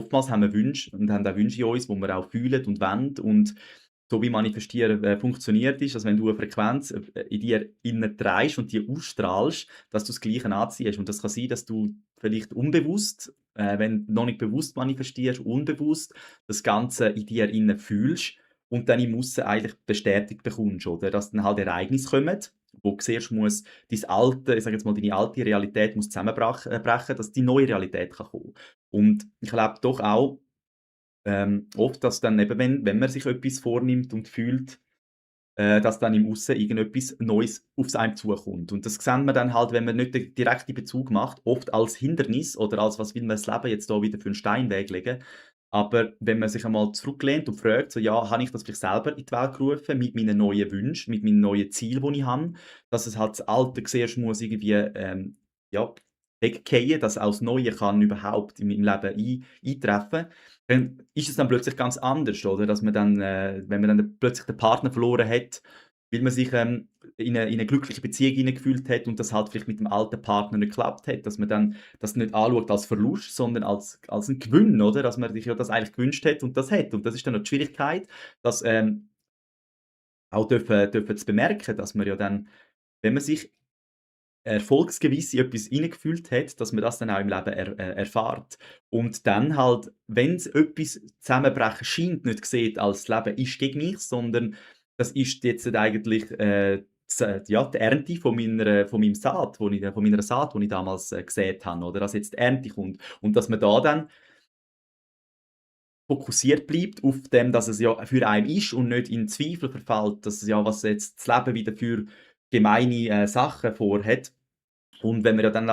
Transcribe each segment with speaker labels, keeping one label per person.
Speaker 1: oftmals haben wir Wünsche und haben auch Wünsche in uns, die wir auch fühlen und wollen. Und so wie Manifestieren funktioniert, ist, dass wenn du eine Frequenz in dir innen trägst und die ausstrahlst, dass du das Gleiche anziehst. Und das kann sein, dass du vielleicht unbewusst, wenn du noch nicht bewusst manifestierst, unbewusst das Ganze in dir innen fühlst und dann im Aussen eigentlich bestätigt bekommst, oder? Dass dann halt Ereignisse kommen, wo du siehst, muss dein alte, ich sage jetzt mal, deine alte Realität muss zusammenbrechen, dass die neue Realität kann kommen. Und ich glaube doch auch, oft, dass dann eben, wenn man sich etwas vornimmt und fühlt, dass dann im Aussen irgendetwas Neues aufs einem zukommt. Und das sehen wir dann halt, wenn man nicht den direkten Bezug macht, oft als Hindernis oder als «Was will mir das Leben jetzt da wieder für einen Stein in den Weg legen?» Aber wenn man sich einmal zurücklehnt und fragt, so: «Ja, habe ich das vielleicht selber in die Welt gerufen mit meinen neuen Wünschen, mit meinen neuen Zielen, die ich habe?» Dass es halt das Alte zuerst muss irgendwie, ja, weggehen, dass auch das Neue kann überhaupt in meinem Leben eintreffen. Dann ist es dann plötzlich ganz anders, oder? Dass man dann, wenn man dann plötzlich den Partner verloren hat, weil man sich, in 'ne glückliche Beziehung hineingefühlt hat und das halt vielleicht mit dem alten Partner nicht geklappt hat, dass man dann das nicht anschaut als Verlust, sondern als 'n Gewinn, oder? Dass man sich ja das eigentlich gewünscht hat und das hat. Und das ist dann noch die Schwierigkeit, das, auch dürfen zu bemerken, dass man ja dann, wenn man sich erfolgsgewiss in etwas hineingefühlt hat, dass man das dann auch im Leben erfährt. Und dann halt, wenn's etwas zusammenbrechen scheint, nicht sieht als das Leben ist gegen mich, sondern das ist jetzt eigentlich, ja, die Ernte von meinem Saat, von meiner Saat, die ich damals, gesät habe, oder? Dass jetzt die Ernte kommt. Und dass man da dann fokussiert bleibt auf dem, dass es ja für einen ist und nicht in Zweifel verfällt, dass ja, was jetzt das Leben wieder für gemeine, Sachen vorhat. Und wenn man ja dann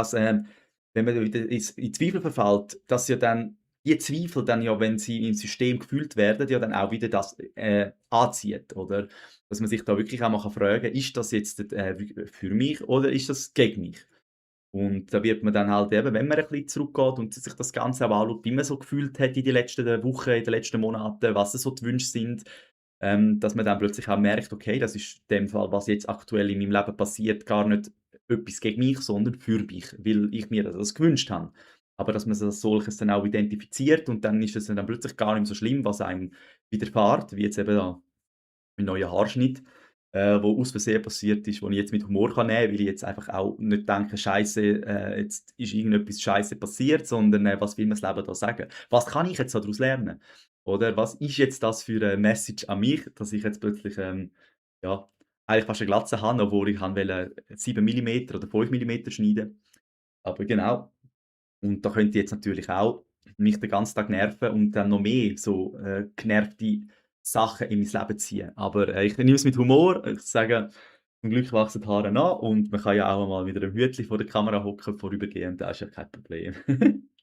Speaker 1: wenn man wieder in Zweifel verfällt, dass ja dann die Zweifel dann ja, wenn sie im System gefühlt werden, ja dann auch wieder das, anzieht, oder? Dass man sich da wirklich auch mal fragen kann: «Ist das jetzt, für mich oder ist das gegen mich?» Und da wird man dann halt eben, wenn man ein bisschen zurückgeht und sich das Ganze auch anschaut, wie man so gefühlt hat in den letzten Wochen, in den letzten Monaten, was so die Wünsche sind, dass man dann plötzlich auch merkt: «Okay, das ist in dem Fall, was jetzt aktuell in meinem Leben passiert, gar nicht etwas gegen mich, sondern für mich, weil ich mir das gewünscht habe.» Aber dass man so als solches dann auch identifiziert und dann ist es dann plötzlich gar nicht mehr so schlimm, was einem widerfährt, wie jetzt eben da mein neuer Haarschnitt, wo aus Versehen passiert ist, wo ich jetzt mit Humor kann nehmen kann, weil ich jetzt einfach auch nicht denke: «Scheisse, jetzt ist irgendetwas Scheisse passiert», sondern, «Was will mir das Leben da sagen? Was kann ich jetzt daraus lernen?» Oder was ist jetzt das für 'ne Message an mich, dass ich jetzt plötzlich, ja, eigentlich fast 'ne Glatze habe, obwohl ich wollte 7 Millimeter oder 5 Millimeter schneiden. Aber genau, und da könnte ich jetzt natürlich auch mich den ganzen Tag nerven und dann noch mehr so, genervte Sachen in mein Leben ziehen. Aber, ich nehme es mit Humor. Ich sage, zum Glück wachsen die Haare nach und man kann ja auch mal mit einem Hütchen vor der Kamera hocken, vorübergehend, das ist ja kein Problem.